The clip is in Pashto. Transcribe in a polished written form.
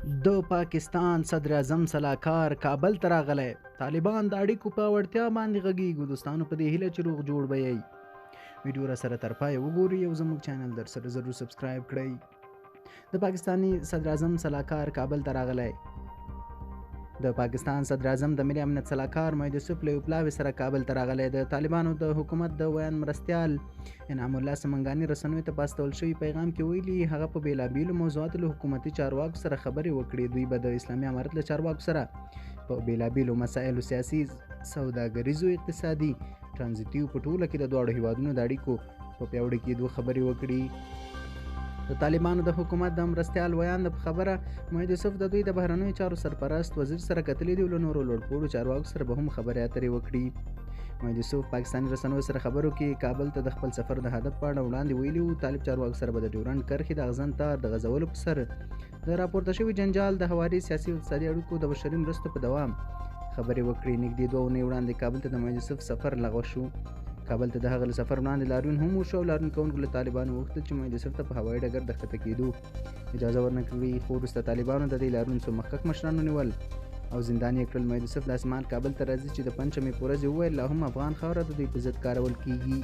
د پاکستان صدراعظم سلاکار کابل ته راغلی، طالبان د اړیکو په وړتیا باندې غږیږي. دوستانو، په دې هیله چې روغ جوړ به یئ. ویډیو را سره تر پایه وګورئ او زموږ چینل در سره ضرور سبسکرایب کړئ. د پاکستاني صدراعظم سلاکار کابل ته راغلی. د پاکستان صدراعظم د ملي امنیت سلاکار معید یوسف له یو پلاوي سره کابل ته راغلی. د طالبانو د حکومت د ویاند مرستیال انعام الله سمنګاني رسنیو ته په استول شوي پیغام کې ویلي، هغه په بېلابېلو موضوعاتو له حکومتي چارواکو سره خبرې وکړې. دوی به د اسلامي امارت له چارواکو سره په بېلابېلو مسایلو، سیاسي، سوداګریزو، اقتصادي، ترانزیتي او په ټوله کې د دواړو هیوادونو د اړیکو په پیاوړي کېدو خبرې وکړي. د طالبانو د حکومت د مرستیال ویاند په خبره، معید یوسف د دوی د بهرنیو چارو سرپرست وزیر سره کتلي دي او له نورو لوړپوړو چارواکو سره به هم خبرې اترې وکړي. معید یوسف پاکستاني رسنیو سره خبرو کې کابل ته د خپل سفر د هدف په اړه وړاندې ویلي وو، طالب چارواکو سره به د ډیورنډ کرښې د اغزن تار د غځولو په سر د راپورته شوي جنجال د هواري، سیاسي او اقتصادي اړیکو، د بشري مرستو په دوام خبرې وکړي. نږدې 2 اونۍ وړاندې کابل ته د معید یوسف سفر لغوه شو. کابل ته د هغه له سفر وړاندې لاریون هم وشو او لاریون کوونکو له طالبانو وغوښتل چې معید یوسف ته په هوایي ډګر د ښکته کېدو اجازه ورنه کړي، خو وروسته طالبانو د دې لاریون څو مخکښ مشران ونیول او زندان یې کړل. معید یوسف داسې مهال کابل ته راځي چې د پنجشنبې په ورځ یې وویل، لا هم افغان خاوره د دوی په ضد کارول کیږي.